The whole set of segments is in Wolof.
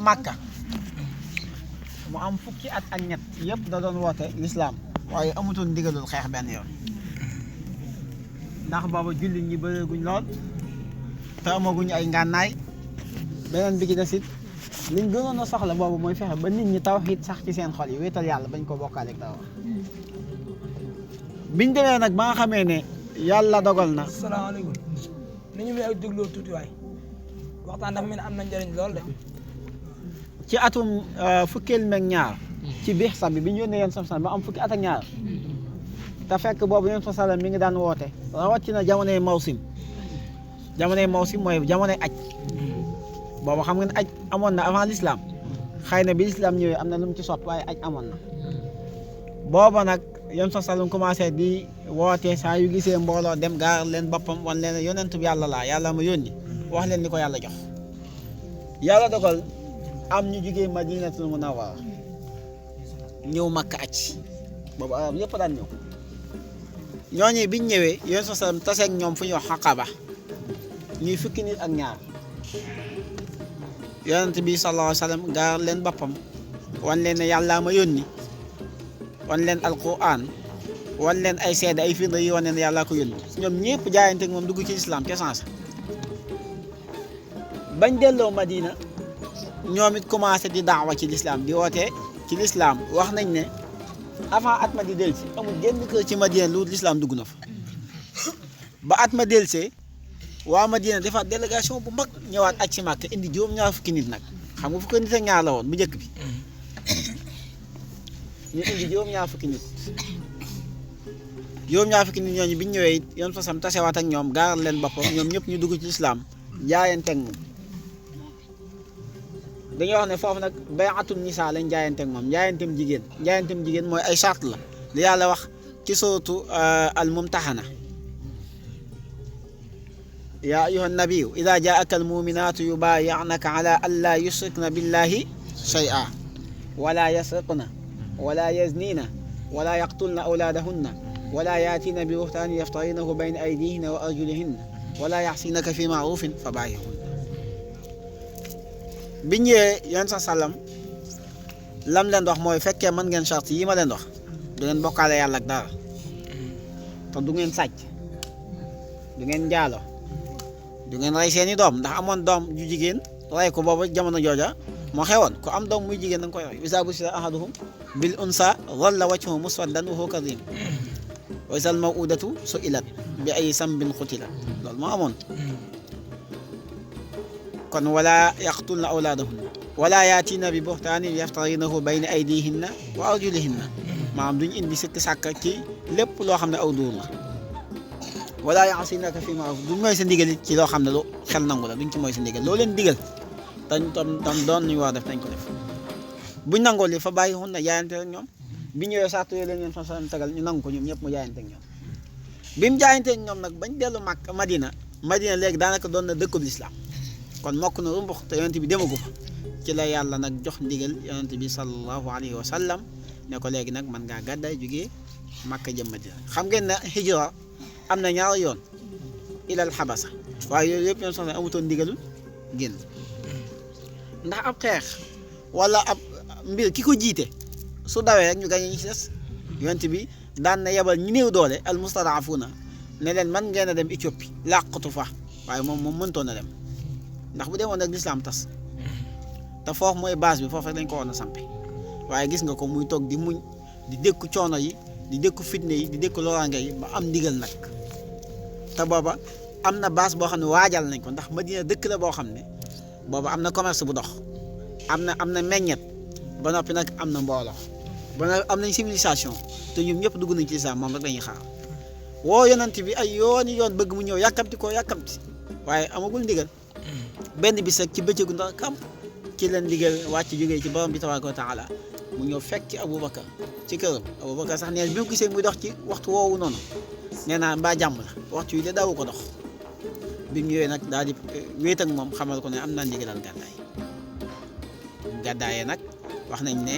Màkka mu am fukki at ak ñett yëpp da doon woote lislaam waaye amutoon ndigalul xeex benn yoon ndax booba jullit ñi bëreeguñ lool te amaguñ ay ngànnaay beneen bi ci des it liñ gënoon a soxla boobu mooy fexe ba nit ñi tawhiid sax ci seen xol yi wéetal yàlla bañ ko bokkaale ak dara biñ demee nag ba nga xamee ne yàlla dogal na. salaamaaleykum ni ñu may ak dégloo tuuti waay waxtaan dafa mel ne am na njëriñ lool de. ci atum fukkeel meeg ñaar ci biir sax bi ñu yónnee yéen sam ba am fukki at ak ñaar te fekk boobu yéen sa mi ngi daan woote rawatina jamonoy mawsim mooy jamonoy aj boobu xam nga ne aj amoon na avant l'islam xëy na bi l'islam ñëwee am na lu mu ci sot waaye aj amoon na booba nag yéen sa sallam commencé di woote saa yu gisee mbooloo dem gaar leen boppam wan leen yonent bi yàlla laa yàlla ma yónni wax leen ni ko yàlla jox yàlla dogal am ñu jugee Madinatul Munawwara ñëw Makka aj boobu arab yëpp daan ñëw ñooñu biñ ñëwee yéen sa sallam taseeg ñoom fu ñuy wax Xaqaba ñuy fukki nit ak ñaar yonent bi sallallahu alayhi wa sallam gaar leen boppam wan leen ne yàlla ma yónni wan leen alquran wan leen ay seede ay firnde yi wane ne yàlla ko yónni ñoom ñëpp jaayante ak moom dugg ci lislaam ca sansa bañ delloo Madina ñoom it commencé di daawa ci lislaam di woote ci lislaam wax nañ ne avant at ma di delsi amul genn kër ci Madina lu lislaam dugg na fa ba at ma delsee waa Madina defaat délégation bu mag ñëwaat aj ci Màkka indi juróom-ñaar fukki nit nag xam nga fukki nit ak ñaar la woon bu njëkk bi ñu indi juróom-ñaar fukki nit ñooñu bi ñu ñëwee it yoon fa sam tasewaat ak ñoom gaaral leen boppam ñoom ñëpp ñu dugg ci lislaam jaayanteeg moom dañuy wax ne foofu nag bay'atun nisaa lañ jaayanteeg moom jaayanteem jigéen mooy ay charte la li yàlla wax ci suratu al mumtahana yaa ayyuhan nabiyyu idaa jaa'aka al mu'minaatu yubaayi'naka alaa an laa yushrikna billahi shay'an wala yasriqna wala yazniina wala yaqtulna awlaadahunna wala yaatiina bi buhtaanin yaftarinahu bayna aydiihinna wa arjulihinna wala ya'sinaka fi ma'ruufin fa baayi'hunna bi ñëwee yoon sa sallam lam leen wax mooy fekkee mën ngeen charte yi ma leen wax du ngeen bokkaale yàlla ak dara te du ngeen sàcc du ngeen njaalo du ngeen rey seeni doom ndax amoon doom ju jigéen rey ko booba jamono jooja moo xewoon ko am doom muy jigéen da nga koy rey izaa bushira ahaduhum bil unsa dhalla wajhuhu muswaddan wa huwa kadhim wa izal maw'udatu su'ilat bi ayyi dhanbin qutilat loolu moo amoon kon wala yaqtulna awlaadahunna wala yaatiina bi buhtaanin yaftarinahu bayna aydihinna wa arjulihinna maanaam duñ indi sikk sàkk ci lépp loo xam ne aw duur la wala ya'sinaka fi ma'ruf duñ mooy sa ndigal ci loo xam ne lu xel nangu la duñ ci mooy sa ndigal loo leen digal tam doon ñu war def nañ ko def buñ nangoo li fa bàyyi xun na jaayante ak ñoom bi ñëwee saatu yooyu leen ñoom sa tagal ñu nangu ko ñoom ñëpp mu jaayante ak ñoom bi mu jaayante ak ñoom nag bañ dellu Makka Madina léegi daanaka doon na dëkkub lislaam kon mokk na rumbux te yonent bi demagu fa ci la yàlla nag jox ndigal yonent bi sallallahu alayhi wa sallam ne ko léegi nag mën ngaa gàddaay jógee Makka jëm Madina xam ngeen ne hijra am na ñaari yoon ilal xabasa waaye yooyu yëpp yoon soxna amutoon ndigalul génn ndax ab xeex wala ab mbir ki ko jiite su dawee rek ñu gañe ñi ci des yonent bi daan na yebal ñi néew doole al mustadafuna ne leen man ngeen a dem Éthiopie làqatu fa waaye moom mëntoon a dem ndax bu demoon nag lislaam tas te foofu mooy base bi foofu rek dañ ko woon a sampe waaye gis nga ko muy toog di muñ di dékku coono yi di dékku fitne yi di dékku loraange yi ba am ndigal nag te booba am na base boo xam ne waajal nañ ko ndax Madina dëkk la boo xam ne booba am na commerce bu dox am na meññet ba noppi nag am na mbooloo ba nag am nañ civilisation te ñoom ñëpp dugg nañ ci lislaam moom rek dañuy xaar woo yonent bi ay yoon bëgg mu ñëw yàkkamti waaye amagul ndigal benn bis rek ci bëccëgu ndax kam ci leen ndigal wàcc jógee ci borom bi tabaaraka wa taala mu ñëw fekk ci Aboubacar ci këram Aboubacar sax nee bi mu gisee muy dox ci waxtu woowu noonu nee naa mbaa jàmm la waxtu yi de daawu ko dox bi mu ñëwee nag daal di wéet ak moom xamal ko ne am naa ndigalal gàddaay nag wax nañ ne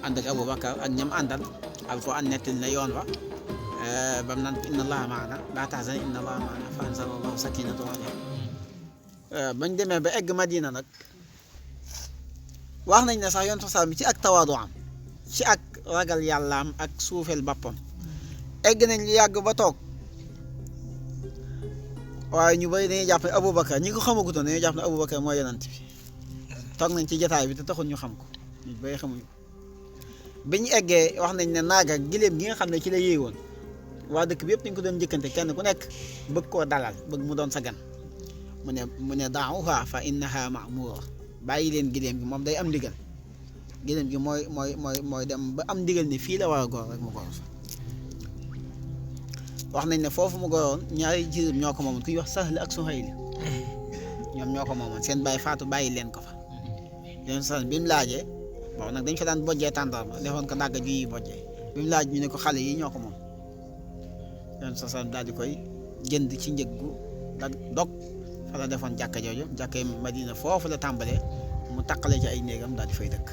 ànd ak Aboubacar ak ñam àndal Alxuraan nettali na yoon wa bam naan inna allaha maana laa tahzan inna allaha maana fa anzala allahu sakinatahu alayhi bañ demee ba egg Madina nag wax nañ ne sax yonent salaam bi ci ak tawaadu am ci ak ragal yàllaam ak suufeel boppam egg nañ lu yàgg ba toog waaye ñu bëri dañuy jàpp ne Aboubacar ñi ko xamagutoon dañuy jàpp ne Aboubacar mooy yonent bi toog nañ ci jotaay bi te taxul ñu xam ko ñu bëri xamuñu ko bi ñu eggee wax nañ ne naag ak gileem gi nga xam ne ci la yéewoon waa dëkk bi yëpp dañ ko doon njëkkante kenn ku nekk bëgg koo dalal bëgg mu doon sa gan mu ne daa'uha fa innaha ma'mura bàyyi leen gileem gi moom day am ndigal gileem gi mooy dem ba am ndigal ne fii la war a góor rek mu góor fa wax nañ ne foofu mu góoroon ñaari jirim ñoo ko moomoon kuy wax Sahl ak Suhayl ñoom ñoo ko moomoon seen bàyyi faatu bàyyi leen ko fa yoon sax bi mu laajee bon nag dañ fa daan bojjee tàndarma defoon ko dàgga ju yi bojjee bi mu laaj ñu ne ko xale yi ñoo ko moom yoon sax daal di koy jënd ci njëggu dag dog fa la defoon jàkka jooju jàkka Madina foofu la tàmbalee mu taqale ci ay néegam daal di fay dëkk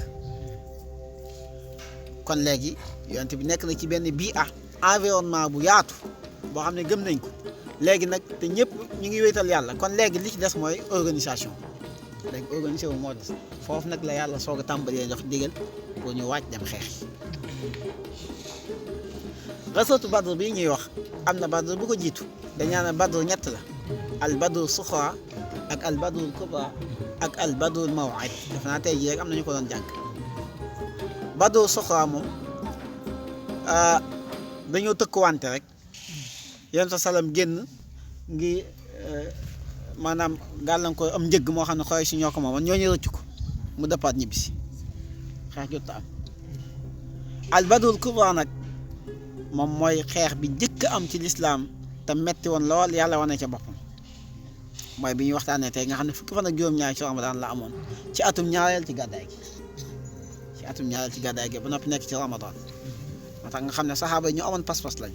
kon léegi yonent bi nekk na ci benn bii environnement bu yaatu boo xam ne gëm nañ ko léegi nag te ñëpp ñu ngi wéetal yàlla kon léegi li ci des mooy organisation léegi organisé wu moo des foofu nag la yàlla soog a tàmbalee jox digal pour ñu wàcc dem xeex rasatu Badr bii ñuy wax am na Badr bu ko jiitu dañaa ne Badr ñett la al Badr suxra ak al Badr kubra ak al Badr maw'id def naa tey jii rek am na ñu ko doon jàng Badr suxra moom dañoo tëkkuwante rek yéen sa salam génn ngi maanaam gàllankoor am njëgg moo xam ne xooy si ñoo ko moomoon ñooñu rëcc ko mu dëppaat ñibbisi xeex jot am al badrul kubra nag moom mooy xeex bi njëkk am ci lislaam te metti woon lool yàlla wane ca boppam mooy bi ñuy waxtaanee tey nga xam ne fukki fan ak juróom-ñaar ci Ramadan la amoon ci atum ñaareel ci gàddaay gi ba noppi nekk ci Ramadan moo tax nga xam ne saxaaba yi ñu amoon pas-pas lañ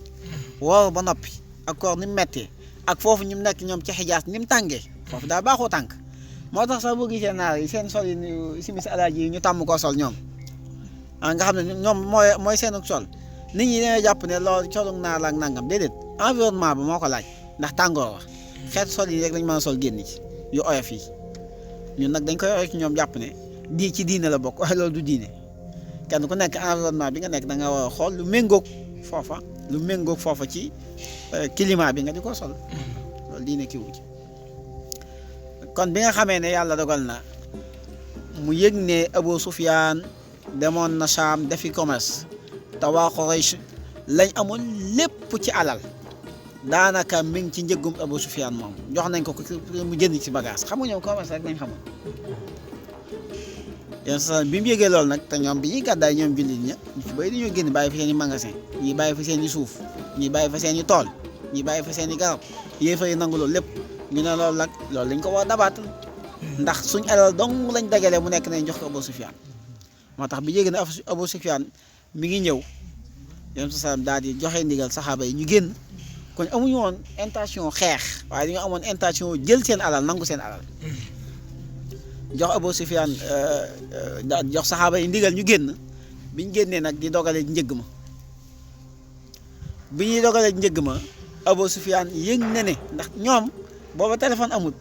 woor ba noppi ak koor ni mu méttee ak foofu ñu nekk ñoom ci Xijaas ni mu tàngee foofu daa baaxoo tànk moo tax sax boo gisee naar yi seen sol yi simis alaaji yi ñu tàmm koo sol ñoom nga xam ne ñoom mooy seenug sol nit ñi dañoo jàpp ne loolu colug naar la ak nangam déedéet environnement bi moo ko laaj ndax tàngoor wax xeetu sol yi rek lañ mën a sol génn ci yu oyof yi ñun nag dañ koy oyof ci ñoom jàpp ne ci diine la bokk waaye loolu du diine kenn ku nekk environnement bi nga nekk da nga war a xool lu méngoog foofa ci climat bi nga di ko sol loolu diine kii wu ci kon bi nga xamee ne yàlla dogal na mu yëg ne Abu Sufyaan demoon na Saam defi commerce te waa Quraysh lañ amoon lépp ci alal daanaka mi ngi ci njëggum Abu Sufyaan moom jox nañ ko mu jënd ci bagage xam nga ñoom commerce rek lañ xamoon yéen sa bi mu yëgee loolu nag te ñoom bi ñuy gàddaay ñoom jullit ña ñu ci bëri dañoo génn bàyyi fa seen i magasin ñii bàyyi fa seen i suuf ñii bàyyi fa seen i tool ñii bàyyi fa seen i garab yéefar yi nangu loolu lépp ñu ne loolu nag loolu lañ ko war a dabaatal ndax suñ alal dong lañ dagale mu nekk nañ jox ko Abu Sufyaan moo tax bi yéegee ne Abu Sufyaan mi ngi ñëw yéen sa daal di joxe ndigal saxaaba yi ñu génn kon amuñu woon intention xeex waaye dañoo amoon intention jël seen alal nangu seen alal jox Abu Sufyaan jox saxaaba yi ndigal ñu génn biñ génnee nag di dogale njëgg ma bi ñuy dogale njëgg ma Abu Sufyaan yëg na ne ndax ñoom booba téléphone amul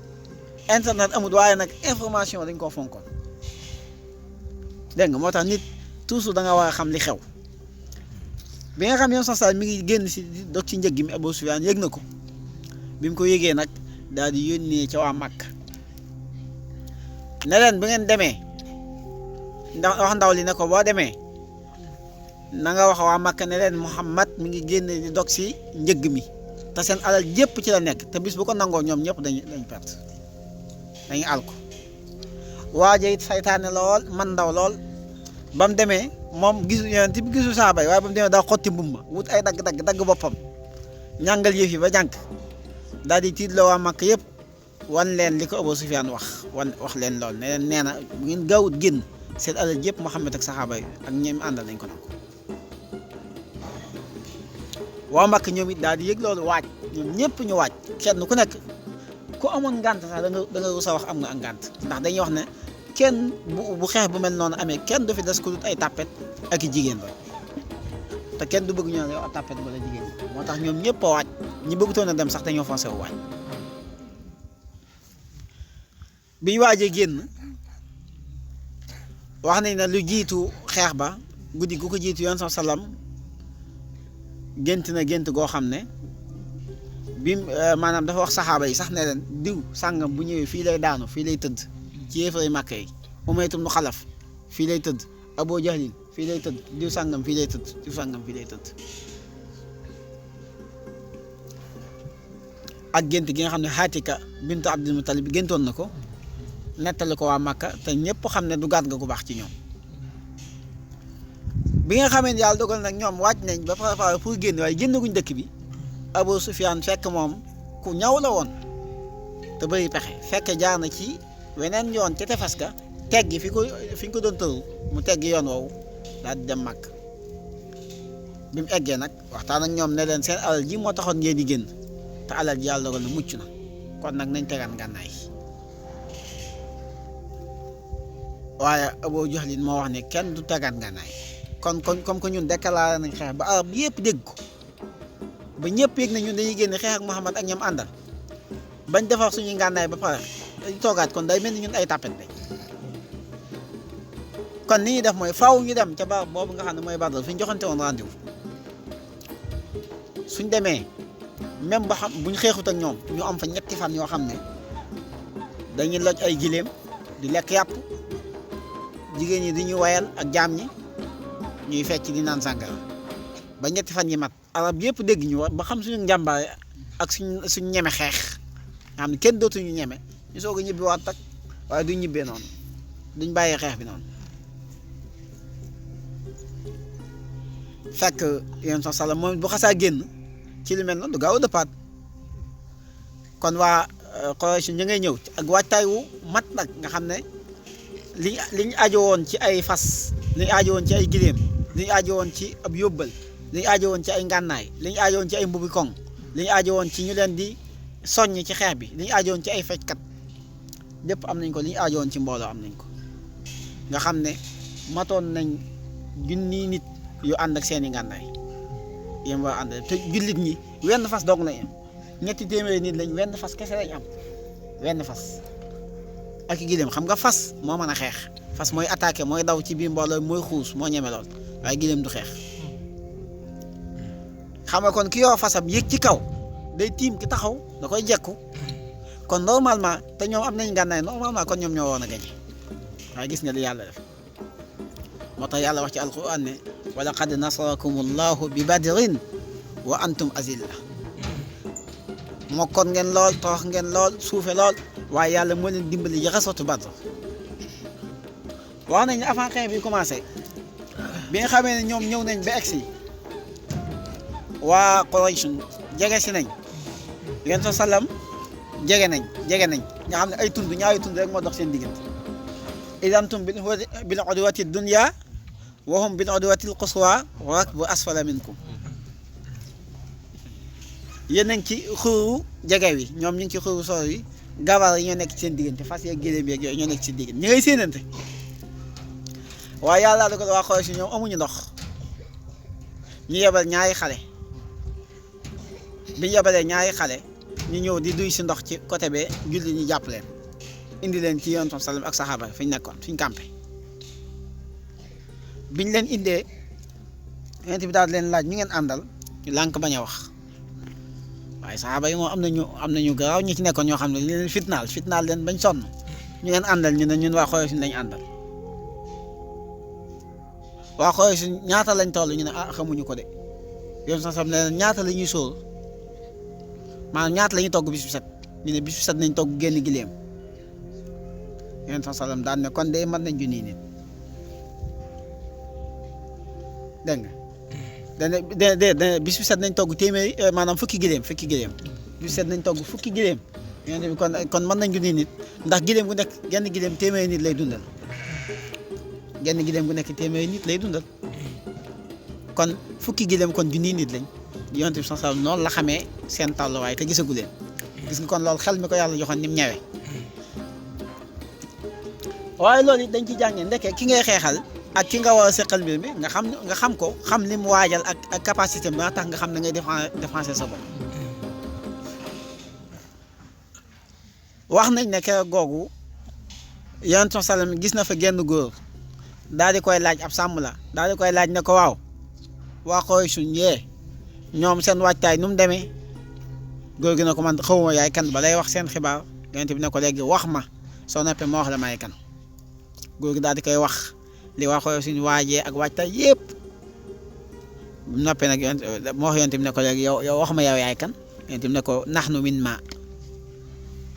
internet amul waaye nag information dañ koo fonkoon dégg nga moo tax nit toujours da nga war a xam li xew bi nga xam yoon sax mi ngi génn si dog ci njëgg mi Abu Sufyaan yëg na ko bi mu ko yëgee nag daal di yónnee ca waa Makka ne leen bu ngeen demee wax ndaw li ne ko boo demee na nga wax waa Makka ne leen Muhammad mi ngi génn di dog si njëgg mi te seen alal jépp ci la nekk te bis bu ko nangoo ñoom ñëpp dañ perte dañuy àl ko waaje it saytaane lool man ndaw lool ba mu demee moom gisu yonent bi gisu saaba yi waaye ba mu demee daa xotti mbumba wut ay dagg boppam ñàngal yëf yi ba jànk daal di tiitloo waa Makka yëpp wan leen li ko Abu Sufyaan wax leen lool ne leen nee na bu ngeen gaawut génn seen alal yëpp Muhammad ak saxaaba yi ak ñoom àndal nañ ko nangu waa Makka ñoom it daal di yëg loolu waaj ñoom ñëpp ñu waaj kenn ku nekk ku amoon ngànt sax da nga rus a wax am nga ak ngànt ndax dañuy wax ne kenn bu xeex bu mel noonu amee kenn du fi des ku dut ay tàppet ak i jigéen rek te kenn du bëgg ñoo ne yow a tàppet wala jigéen moo tax ñoom ñëpp a waaj ñi bëggutoon a dem sax dañoo forcé wu waaj biñ waajee génn wax nañ ne lu jiitu xeex ba guddi gu ko jiitu yoon sallam gént na gént goo xam ne bi maanaam dafa wax saxaaba yi sax ne leen diw sàngam bu ñëwee fii lay daanu fii lay tëdd ci yéefari Màkka yi Umayya ibn Xalaf fii lay tëdd Abu Jahlin fii lay tëdd diw sàngam fii lay tëdd diw sàngam fii lay tëdd ak gént gi nga xam ne Xaatika bintu Abdul Mutalib bi géntoon na ko nettali ko waa Màkka te ñëpp xam ne du gàtt nga gu baax ci ñoom bi nga xamee ne yàlla dogal nag ñoom wàcc nañ ba préparé pour génn waaye génnaguñ dëkk bi Abu Sufyaan fekk moom ku ñaw la woon te bëri pexe fekk jaar na ci weneen yoon ca tefes ga teggi fi ñu ko doon tëru mu teggi yoon woowu daal di dem màkk bi mu eggee nag waxtaan ak ñoom ne leen seen alal ji moo taxoon ngeen di génn te alal ji yàlla dogal na mucc na kon nag nañ tegaan ngànnaay waaye Abu Jahlin moo wax ne kenn du tegaan ngànnaay kon comme que ñun déclaré nañ xeex ba arab yëpp dégg ko ba ñëpp yëg na ñun dañuy génn xeex ak Muhammad ak ñam àndal bañ defar suñuy ngànnaay ba pare dañu toogaat kon day mel ni ñun ay tàppet lañ kon li ñuy def mooy faaw ñu dem ca barab boobu nga xam ne mooy Badr fi ñu joxante woon rendez-vous suñ demee même ba xam buñ xeexut ak ñoom ñu am fa ñetti fan yoo xam ne dañuy loj ay giléem di lekk yàpp jigéen ñi di ñu wayal ak jaam ñi ñuy fecc di naan sàngara ba ñetti fan yi mat arab yëpp dégg ñu war ba xam suñu njàmbaare ak suñu ñeme xeex nga xam ne kenn dootuñu ñeme ñu soog a ñibbi waat tak waaye duñ ñibbee noonu duñ bàyyee xeex bi noonu fekk yéen sax sala moom bu xasaa génn ci lu mel noonu du gaaw a dëppaat kon waa Quraysh ñu ngay ñëw ak waajtaay wu mat nag nga xam ne liñ aajo woon ci ay fas liñ aajo woon ci ay giléem liñ aajo woon ci ab yóbbal liñ aajo woon ci ay ngànnaay liñ aajo woon ci ay mbubi koŋ liñ aajo woon ci ñu leen di soññ ci xeex bi liñ aajo woon ci ay fecckat lépp am nañ ko liñ aajo woon ci mbooloo am nañ ko nga xam ne matoon nañ junni nit yu ànd ak seeni ngànnaay yéen war ànd te jullit ñi wenn fas doog lañ am ñetti téeméeri nit lañ wenn fas kese lañ am wenn fas ak giléem xam nga fas moo mën a xeex fas mooy attaqué mooy daw ci biir mbooloo mooy xuus moo ñeme lool waaye giléem du xeex xam nga kon ki yoo fasam yéeg ci kaw day tiim ki taxaw da koy jekku kon normalement te ñoom am nañ ngànnaay normalement kon ñoom ñoo woon a gañe waaye gis nga li yàlla def moo tax yàlla wax ci alquran ne wa laqad nasarakum allahu bi badrin wa antum azilla mokkoon ngeen lool torox ngeen lool suufe lool waaye yàlla moo leen dimbali ji xasatu Badr wax nañ ne avant xeex bi commencé bi nga xamee ne ñoom ñëw nañ ba egsi waa Quraysh jege si nañ yéen sa sallam jege nañ nga xam ne ay tund ñaari tund rek moo dox seen diggante idantum bil udwati dunya wa hum bil udwati quswa wa rakbu asfala minkum yéen nañ ci xuru jege wi ñoom ñu ngi ci xuru sor yi gabar yi ñoo nekk ci seen diggante fas yeeg géléem yeeg yooyu ñoo nekk ci seen diggante ñi ngay séenante waaye yàlla da ko waa Quraysh ñoom amuñu ndox ñu yebal ñaari xale bi ñu yebalee ñaari xale ñu ñëw di duy si ndox ci côté bee julli ñu jàpp leen indi leen ci Yonent bi sallam ak saxaaba fi ñu nekkoon fi ñu campé biñ leen indee Yonent bi daal leen laaj ñu ngeen àndal ñu lànk bañ a wax waaye saxaaba yi moom am nañu garaaw ñi ci nekkoon ñoo xam ne li leen fitnaal leen bañ sonn ñu ngeen àndal ñu ne ñun waa Quraysh lañ àndal waa Quraysh ñaata lañ toll ñu ne xamuñu ko de Yonent bi sallam ne leen ñaata la ñuy sóor maanaam ñaata la ñuy togg bis bu set ñu ne bis bu set nañ togg génn giléem Yonent bi sallam daan ne kon de mën nañ junni nit dégg nga dana bis bu set nañ togg téeméeri maanaam fukki giléem bis bu set nañ togg fukki giléem Yonent bi kon mën nañ junni nit ndax giléem gu nekk genn giléem téeméeri nit lay dundal genn giléem gu nekk téeméeri nit lay dundal kon fukki giléem kon junni nit lañ Yonent bi sallallahu alayhi wasallam noonu la xamee seen tolluwaay te gisagu leen gis nga kon loolu xel mi ko yàlla joxoon ni mu ñëwee waaye loolu it dañ ci jàngee ndeke ki ngay xeexal ak ki nga war a seqal mbir mi nga xam ko xam li mu waajal ak capacité bi nga tax nga xam ne ngay défenser sa bopp wax nañ ne keroog googu Yonent bi sallam gis na fa genn góor daal di koy laaj ab sàmm la daal di koy laaj ne ko waaw waa Quraysh yee ñoom seen waajtaay nu mu demee góor gi ne ko man xawma yaay kan ba lay wax seen xibaar yonent bi ne ko léegi wax ma soo noppee ma wax la may kan góor gi daal di koy wax li waa Quraysh waajee ak waajtaay yëpp bu noppee nag moo wax yonent bi ne ko léegi yow wax ma yow yaay kan yonent bi ne ko nahnu min ma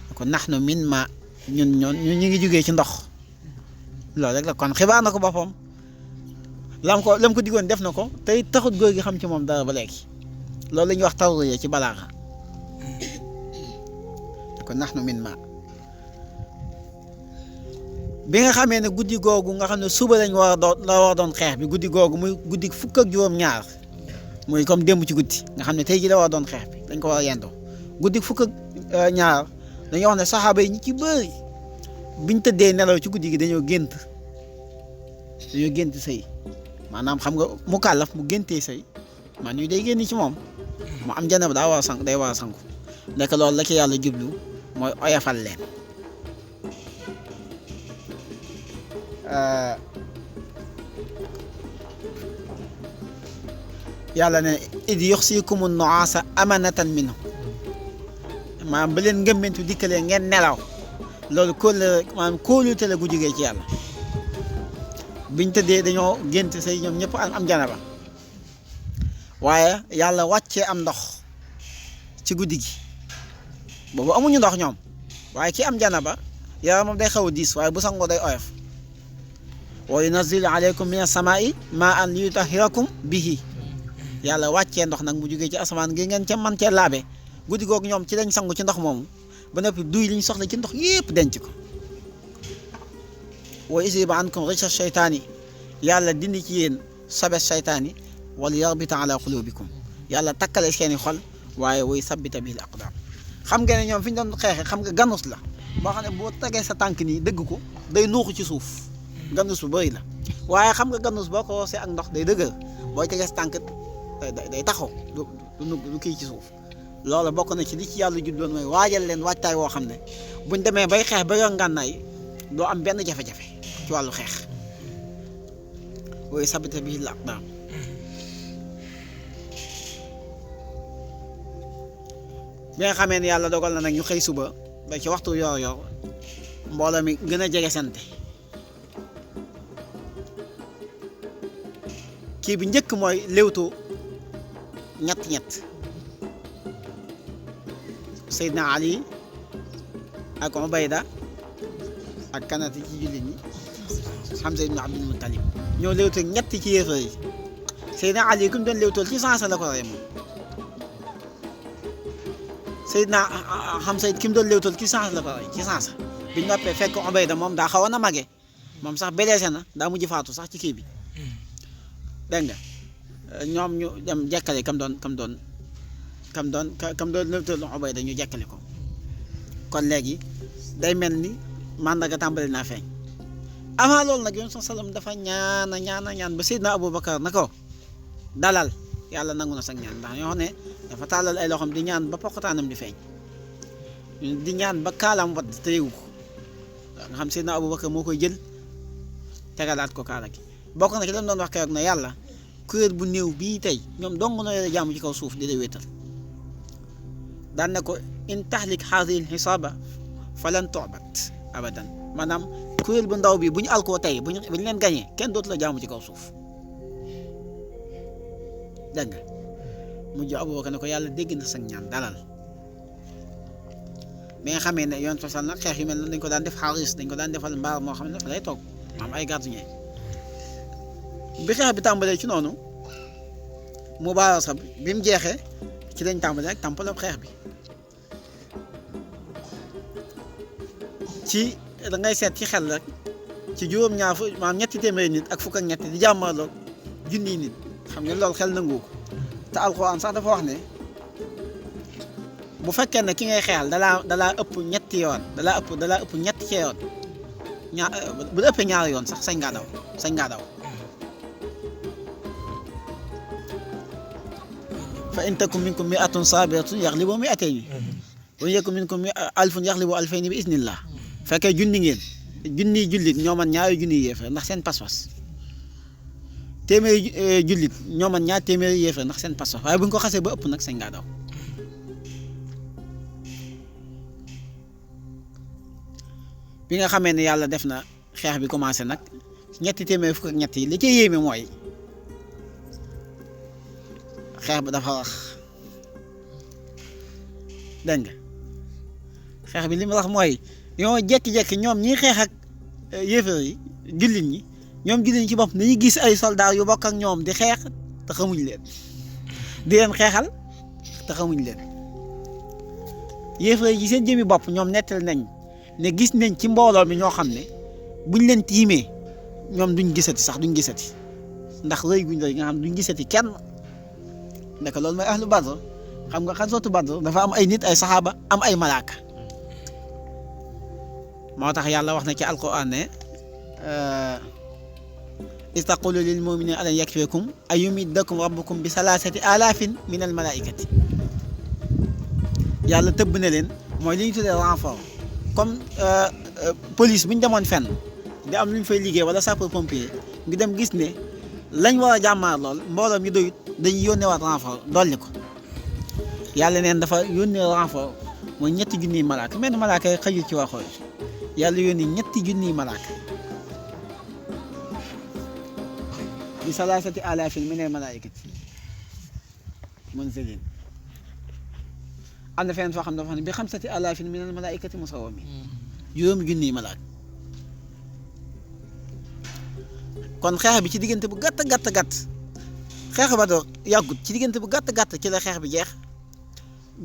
ne ko nahnu min ma ñun ñu ngi jógee ci ndox loolu rek la kon xibaar na ko boppam lam ko diggoon def na ko tey taxut góor gi xam ci moom dara ba léegi loolu la ñuy wax tawriya ci balaaxa kon nahnu min ma bi nga xamee ne guddi googu nga xam ne suba lañ war a doon xeex bi guddi googu muy guddi fukk ak juróom-ñaar muy comme démb ci guddi nga xam ne tey ji la war a doon xeex bi dañ ko war a yendoo guddi fukk ak ñaar dañuy wax ne saxaaba yi ñi ci bëri biñ tëddee nelaw ci guddi gi dañoo gént sëy maanaam xam nga mu kàllaf mu géntee sëy man ñu day génn ci moom mu am janaba daa war a sangu day war a sangu nekk loolu la ci yàlla jublu mooy oyafal leen yàlla ne id yuxsiikumu nuaasa amanatan minhu maanaam ba leen ngëmmentu dikkalee ngeen nelaw loolu kóolute la gu jógee ci yàlla biñ tëddee dañoo gént say ñoom ñëpp am janaba waaye yàlla wàccee am ndox ci guddi gi boobu amuñu ndox ñoom waaye ki am janaba yàlla moom day xaw a diis waaye bu sangoo day oyof wa yunazzilu alaykum min as-samaa'i maa'an liyutahhirakum bihi yàlla wàccee ndox nag mu jógee ci asamaan gi ngeen ca man cee laabe guddi googu ñoom ci lañ sangu ci ndox moomu ba noppi duy liñ soxla ci ndox yépp denc ko wa yuzhiba ankum rijsa shaytaani yàlla dindi ci yéen sabes shaytaani wala yarbita ala qulubikum yàlla takkale seeni xol waaye way sabbita bil aqdam xam nga ne ñoom fi ñu doon xeexe xam nga ganus la boo xam ne boo tegee sa tànk nii dëgg ko day nuuxu ci suuf ganus bu bëri la waaye xam nga ganus boo ko woosee ak ndox day dëgër booy tegee sa tànk day taxaw du kii ci suuf loolu bokk na ci li ci yàlla juddoon mooy waajal leen waajtaay woo xam ne buñ demee bay xeex ba yor ngànnaay doo am benn jafe-jafe ci wàllu xeex way sabbita bil aqdam bi nga xamee ne yàlla dogal na nag ñu xëy suba ba ci waxtu yor mbooloo mi gën a jege sante kii bi njëkk mooy léewtoo ñett Seydina Ali ak Ubayda ak kanati ci jullit ñi Hamza ibn Abdul Muttalib ñoo léewtoo ñett ci yéefar yi Seydina Ali ku mu doon léewtool ci sansa la ko rey moom Seydina Hamza ki mu doon léewtool ci sansa la ko rey ci sansa biñ noppee fekk Ubayda moom daa xawoon a màggee moom sax blessé na daa mujj faatu sax ci kii bi dégg nga ñoom ñu dem jekkale kam doon léewtool Ubayda ñu jekkale ko kon léegi day mel ni màndarga tàmbali naa feeñ avant loolu nag yoon sallam dafa ñaan ba Seydina Aboubacar na ko dalal yàlla nangu na sax ñaan ndax ñoo xam ne dafa tàllal ay loxoom di ñaan ba poqataanam di feeñ di ñaan ba kaalam wat te yëgu ko nga xam Seydina Aboubacar moo koy jël tegalaat ko kaala gi bokk na ci lam doon wax keroog na yàlla kuréel bu néew bii tey ñoom dong noo yore jàmm ci kaw suuf di la wéetal daan ne ko in tahlik haadihi l-hisaaba falan tu'bad abadan maanaam kuréel bu ndaw bi bu ñu alkoo tey bu ñu leen gañee kenn dootu la jaamu ci kaw suuf dégg nga mujj Abubakar ne ko yàlla dégg na sa ñaan dalal bi nga xamee ne yoon fasal nag xeex yu mel noonu dañ ko daan def xaalis dañ ko daan defal mbaar moo xam ne dafa lay toog am ay gardien bi xeex bi tàmbalee ci noonu mu baara sax bi mu jeexee ci lañ tàmbalee rek tàmpale xeex bi ci da ngay seet ci xel rek ci juróom-ñaar fu maanaam ñetti téeméeri nit ak fukk ak ñetti di jàmmarloo junniy nit xam nga loolu xel nangu ko te alxuraan sax dafa wax ne bu fekkee ne ki ngay xeexal dalaa ëpp ñetti yoon dalaa ëpp ñetti ci yoon bu la ëppee ñaari yoon sax sañ ngaa daw fa in takum minkum mi'atun sabiratun yaghlibu mi'atayni wa in yakum minkum alfun yaghlibu alfayni bi iznillah fekkee junni ngeen junniy jullit ñoo man ñaari junniy yéefar ndax seen pas-pas téeméeri jullit ñoo man ñaar téeméeri yéefar ndax seen pas waaye bu ñu ko xasee ba ëpp nag sañ ngaa daw bi nga xamee ne yàlla def na xeex bi commencé nag ñetti téeméer fukk ak ñett yi li ci yéeme mooy xeex bi dafa wax dégg nga xeex bi li mu wax mooy ñoo jekki-jekki ñoom ñiy xeex ak yéefar yi jullit ñi ñoom jullit ñi ci bopp nañu gis ay soldats yu bokk ak ñoom di xeex te xamuñ leen di leen xeexal te xamuñ leen yéefar yi seen jëmi bopp ñoom nettal nañ ne gis nañ ci mbooloo mi ñoo xam ne buñ leen tiimee ñoom duñ gisati sax duñ gisati ndax rëy guñ rëy nga xam duñ gisati kenn ndek loolu mooy ahlu badr xam nga xaswatu badr dafa am ay nit ay saxaaba am ay malaaka moo tax yàlla wax na ci alquran ne iz taqulu lil mu'minina alan yakfikum an yumiddakum rabbukum bi salaasati alaafin min al malaikati yàlla tëbb na leen mooy li ñu tuddee renfort comme police bu ñu demoon fenn di am lu ñu fay liggéey wala sapeur pompier ngi dem gis ne lañ war a jàmmaar lool mbooloo mi doyut dañuy yónneewaat renfort dolli ko yàlla neen dafa yónnee renfort mooy ñetti junniy malaaka menn malaaka xëyul ci waxoo yàlla yónni ñetti junniy malaaka bi salaasati alaafin min al malaikati munzilin am na feneen foo xam ne dafa xam ne bi xamsati alaafin min al malaikati musawwamin juróomi junniy malaaka kon xeex bi ci diggante bu gàtt xeex ba doo yàggut ci diggante bu gàtt ci la xeex bi jeex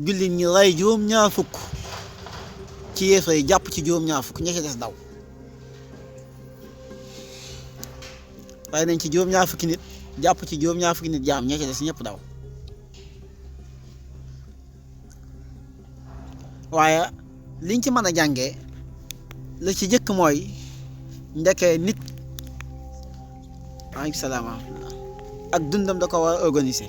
jullit ñi rey juróom-ñaar fukk ci yéefar yi jàpp ci juróom-ñaar fukk ña ci des daw rey nañ ci juróom-ñaar fukki nit jàpp ci juróom-ñaar fukki nit jaam ña ci des ñëpp daw waaye liñ ci mën a jàngee la ci jëkk mooy ndekee nit waaleykum salaam ak dundam da ko war a organiser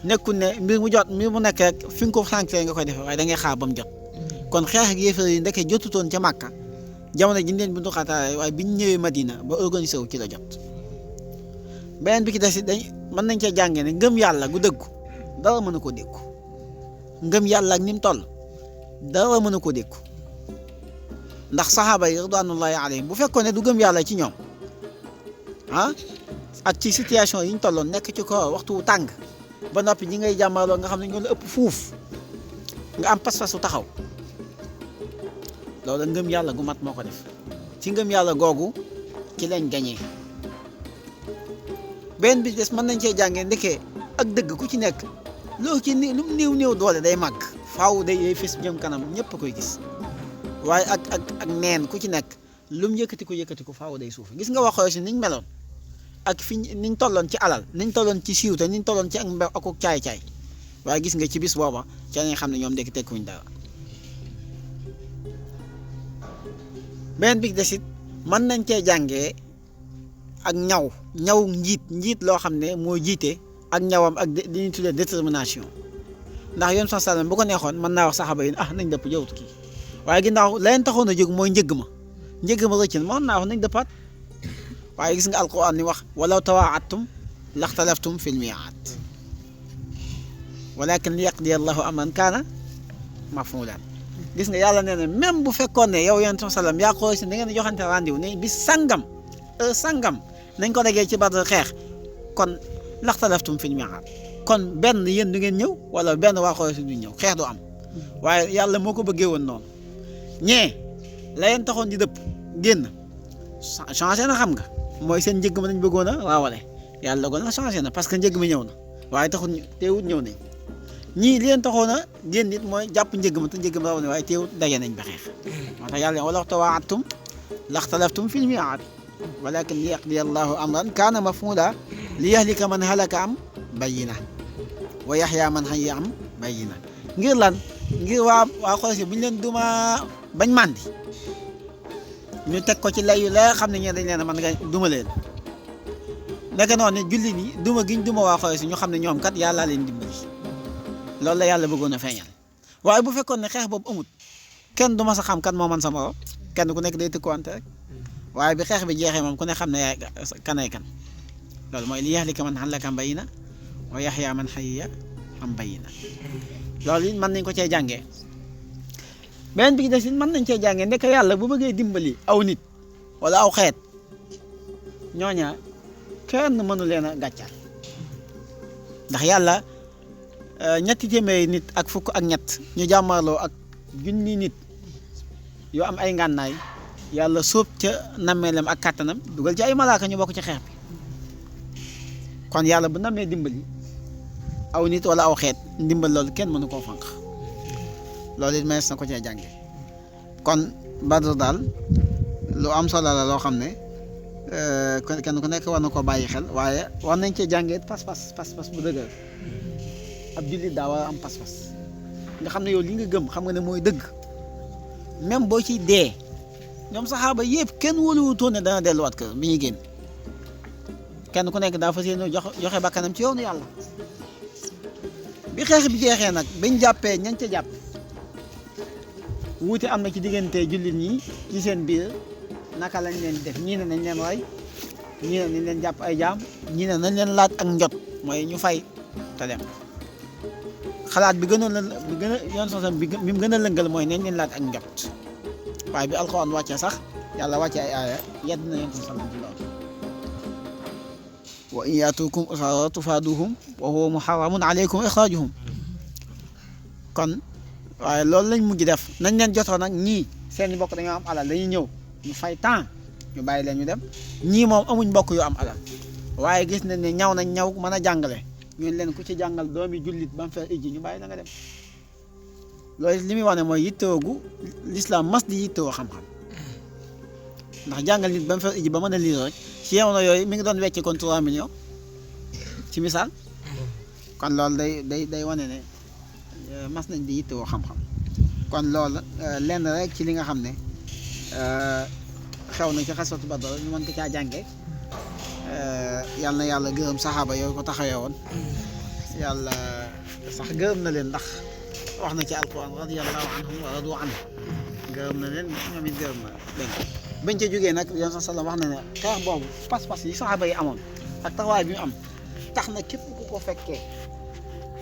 nekkul ne mbir mu nekk rek fi nga ko sànkee nga koy defee waaye da ngay xaar ba mu jot kon xeex ak yéefar yi ndeke jotutoon ca Màkka jamono ji ñu leen buntu xataay waaye biñ ñëwee Madina ba organiser wu ci la jot beneen bi ci des mën nañ cee jàngee ne ngëm yàlla gu dëggu dara mën a koo dékku ngëm yàlla ak ni mu toll dara mën a koo dékku ndax saxaaba yi ridwanullahi alayhim bu fekkoon ne du gëm yàlla ci ñoom ak ci situation yi ñu tolloon nekk ci ko waxtu wu tàng ba noppi ñi ngay jàmmaloo nga xam ne ñoo la ëpp fuuf nga am pas-pasu taxaw loolu ngëm yàlla gu mat moo ko def ci ngëm yàlla googu ci lañ gañee benn bi des mën nañ cee jàngee ndekee ak dëgg ku ci nekk loo ci lu mu néew doole day màgg faaw day fes jëm kanam ñëpp koy gis waaye ak neen ku ci nekk lu mu yëkkati ko faaw day suuf gis nga waxoo si niñ meloon ak fi niñ tolloon ci alal niñ tolloon ci siiw te niñ tolloon ci ak mbew ak caay-caay waaye gis nga ci bis booba ca nga xam ne ñoom dëkk tekkuñ dara beneen bi desit mën nañ cee jàngee ak ñaw njiit loo xam ne moo jiite ak ñawam ak li ñuy tuddee détermination ndax yoon sax sallam bu ko neexoon mën naa wax saxaaba yi nañ dëpp jawut kii waaye ginnaaw la leen taxoon a jóg mooy njëgg ma rëcc na mën naa wax nañ dëppaat waaye gis nga alquran ni wax walaw tawaa'adtum laxtalaftum fil mii'aad walakin li yaqdiya allahu amran kaana maf'uulan gis nga yàlla nee na même bu fekkoon ne yow yonent sallam yaa ko si da ngeen joxante rendez-vous ne bis sangam sangam nañ ko degee ci Badr xeex kon laxtalaftum fil mii'aad kon benn yéen du ngeen ñëw wala benn waa Quraysh du ñëw xeex du am waaye yàlla moo ko bëggee woon noonu ñee la leen taxoon di dëpp génn changé na xam nga mooy seen njëgg ma nañ bëggoon a waawale yàlla dogal na changé na parce que njëgg mi ñëw na waaye taxul teewut ñëw nañ ñii li leen taxoon a génn nit mooy jàpp njëgg ma te njëgg ma raw ne waaye teewut daje nañ ba xeex moo tax yàlla walaw tawaa'adtum laxtalaftum fil mii'aad walakin li yaqdiya allahu amran kaana maf'uulan li yahlika man halaka am bayyina wa yaxya man hayya am bayyina ngir lan ngir waa Quraysh bu ñu leen duma bañ màndi ñu teg ko ci layu la xam ne ñeen dañ leen a mën nga duma leen nekk noonu ne jullit yi duma giñ duma waa Quraysh ñu xam ne ñoom kat yàllaa leen dimbali loolu la yàlla bëggoon a feeñal waaye bu fekkoon ne xeex boobu amut kenn du ma sa xam kan moo man sa morom kenn ku nekk day tëkkuwante rek waaye bi xeex bi jeexee moom ku ne xam ne yaay kanay kan loolu mooy li yahlika man halaka an bayyina wa yahya man hayya an bayyina loolu it mën nañ ko cee jàngee beneen bi des it mën nañ cee jàngee ndeke yàlla bu bëggee dimbali aw nit wala aw xeet ñooña kenn mënu leen a gàccal ndax yàlla ñetti téeméeri nit ak fukk ak ñett ñu jàmmarloo ak junni nit yoo am ay ngànnaay yàlla sóob ca nammeelam ak kàttanam dugal ci ay malaaka ñu bokk ci xeex bi kon yàlla bu nammee dimbali aw nit wala aw xeet ndimbal loolu kenn mënu koo fanq loolu it mees na ko cee jànge kon Badr daal lu am solo la loo xam ne kenn ku nekk war na ko bàyyi xel waaye war nañ cee jàngee pas-pas bu dëgër ab jullit daa war a am pas-pas nga xam ne yow li nga gëm xam nga ne mooy dëgg même boo ciy dee ñoom saxaaba yëpp kenn wóoluwutoon ne dana delluwaat kër bi ñuy génn kenn ku nekk daa fas yéene joxe bakkanam ci yoonu yàlla bi xeex bi jeexee nag bañ jàppee ñañ ca jàpp wuute am na ci diggante jullit ñi ci seen biir naka lañ leen def ñii ne nañ leen rey ñii ne nañ leen jàpp ay jaam ñii ne nañ leen laaj ak njot mooy ñu fay te dem xalaat bi gënoon la bi gën a yoon sosam bi mu gën a lëngal mooy nañ leen laaj ak njot waaye bi alxuraan wàccee sax yàlla wàccee ay aaya yedd na yoon sosam ci loolu wa in yaatukum usara tufaaduhum wa huwa muharramun aleykum ixraajuhum kon waaye loolu lañ mujj def nañ leen jotoon nag ñii seen mbokk dañoo am alal dañuy ñëw ñu fay temps ñu bàyyi leen ñu dem ñii moom amuñ mbokk yu am alal waaye gis nañ ne ñaw nañ ñaw mën a jàngale ñu leen ku ci jàngal doomi jullit ba mu fer ijji ñu bàyyi la nga dem loolu li muy wax ne mooy yittewoogu l'islam mas di yittewoo xam-xam ndax jàngal nit ba mu fer ijji ba mën a lire rek ci jamono yooyu mi ngi doon wecce kon 3 millions ci misaal kon loolu day wane ne mas nañ di yittewoo xam-xam kon loolu lenn rek ci li nga xam ne xew na ci xaswatu Badr ñu mën ko caa jànge yal na yàlla gërëm saxaaba yooyu ko taxawee woon yàlla sax gërëm na leen ndax wax na ci alquran radiyallahu anhum wa radu anhu gërëm na leen ñoom it gërëm na leen bañ ca jógee nag yoon sa sallam wax na ne xeex boobu pas-pas yi saxaaba yi amoon ak taxawaay bi mu am tax na képp ku ko fekkee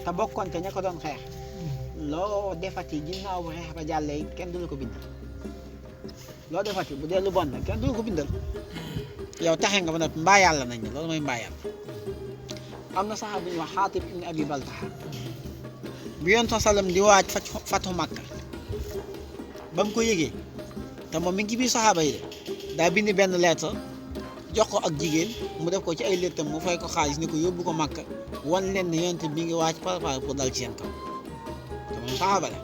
te bokkoon ca ña ko doon xeex loo defati ginnaaw bu xeex ba jàllee kenn du la ko bindal loo defati bu dee lu bon la kenn du la ko bindal yow taxe nga ba nag mbaa yàlla nañ ne loolu mooy mbaa yàlla am na saxaaba bu ñuy wax Xaatib ibn Abi Baltaha bi yoon sa sallam di waaj fatu Makka ba mu ko yëgee te moom mi ngi ci biir saxaaba yi de daa bind benn lettre jox ko ak jigéen mu def ko ci ay lettam mu fay ko xaalis ni ko yóbbu ko Makka wan leen ne yonent bi ngi waaj préparé pour dal ci seen kaw te moom saxaaba la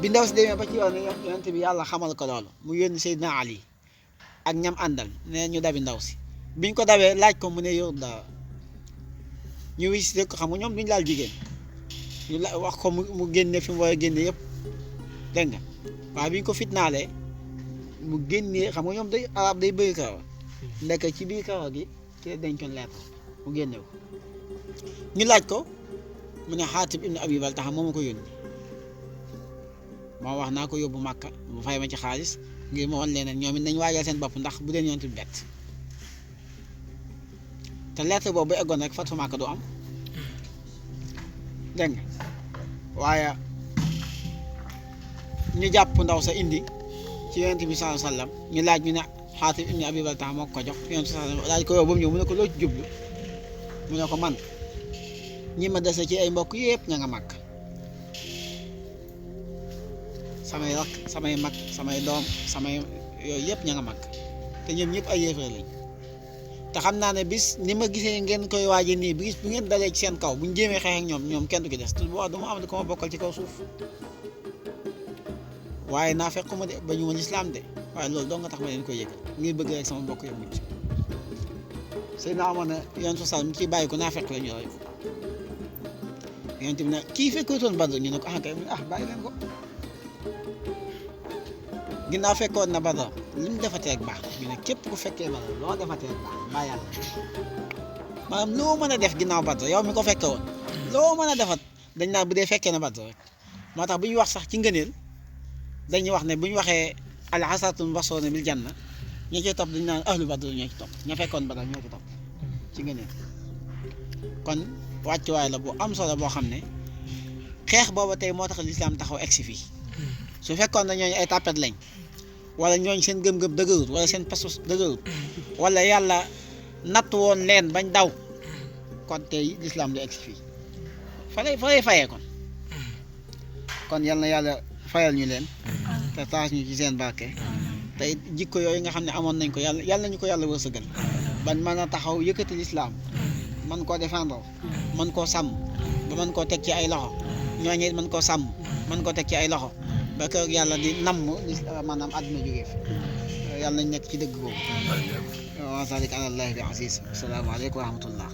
bi ndaw si demee ba ci yoon yonent bi yàlla xamal ko loolu mu yónni Seydina Ali ak ñam àndal nee ñu dabi ndaw si biñ ko dawee laaj ko mu ne yor dara ñu visité ko xam nga ñoom duñ laal jigéen ñu la wax ko mu génne fi mu war a génne yëpp dégg nga waaye biñ ko fitnaalee mu génnee xam nga ñoom day arab day bëri kawar ndekk ci biir kawar gi ci la dencoon lettre mu génne ko ñu laaj ko mu ne Xaatib ibn Abi Baltaha moo ma ko yónni moo wax naa ko yóbbu Màkka mu fay ma ci xaalis ngir ma wan leen ñoom it nañ waajal seen bopp ndax bu dee yonent bi bett te lettre boobu bu eggoon rek fatu Màkka du am dégg nga waaye ñu jàpp ndaw sa indi ci yonent bi sallallahu alayhi wasallam ñu laaj ñu ne Xaatib ibn Abi Baltaha moo ko jox yonent sallallahu alayhi wasallam laaj ko yow ba mu ñëw mu ne ko loo ci jublu mu ne ko man ñi ma dese ci ay mbokk yëpp ña nga màkk samay rakk samay mag samay doom samay yooyu yëpp ña nga màkk te ñoom ñëpp ay yéefar lañ te xam naa ne bis ni ma gisee ngeen koy waaje nii bis bu ngeen dalee ci seen kaw bu ñu jéemee xeex ak ñoom kenn du ki des te bu wax du ma am ko ma bokkal ci kaw suuf waaye naa fekk ma de ba ñu ma lislaam de waaye loolu doo nga tax ma leen koy yëgal ngir bëgg rek sama mbokk yi mucc sëy naa amoon na yoon sosal mi ciy bàyyi ko naa fekk la ñu roy ko yonent bi ne kii fekkoon Badr ñu ne ko kay bàyyi leen ko ginnaaw fekkoon na Badr li mu defatee ak baax ñu ne képp ku fekkee Badr loo defatee ak baax mbaa yàlla maanaam loo mën a def ginnaaw Badr yow mi ko fekke woon loo mën a defat dañ naa bu dee fekkee na Badr rek moo tax bu ñu wax sax ci ngëneel dañuy wax ne bu ñu waxee al-asharatul mubashsharuna bil janna ñi ci topp dañu naan ahlu Badr ñoo ci topp ña fekkoon Badr ñoo ci topp ci ngëneel kon wàccuwaay la bu am solo boo xam ne xeex booba tey moo tax lislaam taxaw egsi fii su fekkoon na ñooñu ay tàppet lañ wala ñooñu seen gëm-gëm dëgërut wala seen pasos dëgërut wala yàlla natt woon leen bañ daw kon tey lislaam du egsi fii fa lay fayee kon yal na yàlla fayal ñu leen te taas ñu ci seen barke te jikko yooyu nga xam ne amoon nañ ko yàlla nañu ko yàlla wërsëgal ban mën a taxaw yëkkati lislaam man koo défendre man koo sàmm ba mën koo teg ci ay loxo ñooñu it mën koo sàmm mën koo teg ci ay loxo ba kër yàlla di namm maanaam àdduna jógee fi yàlla nañ nekk ci dëgg boobu wa zalika ala llahi bi aziz asalaamaaleykum wa rahmatullah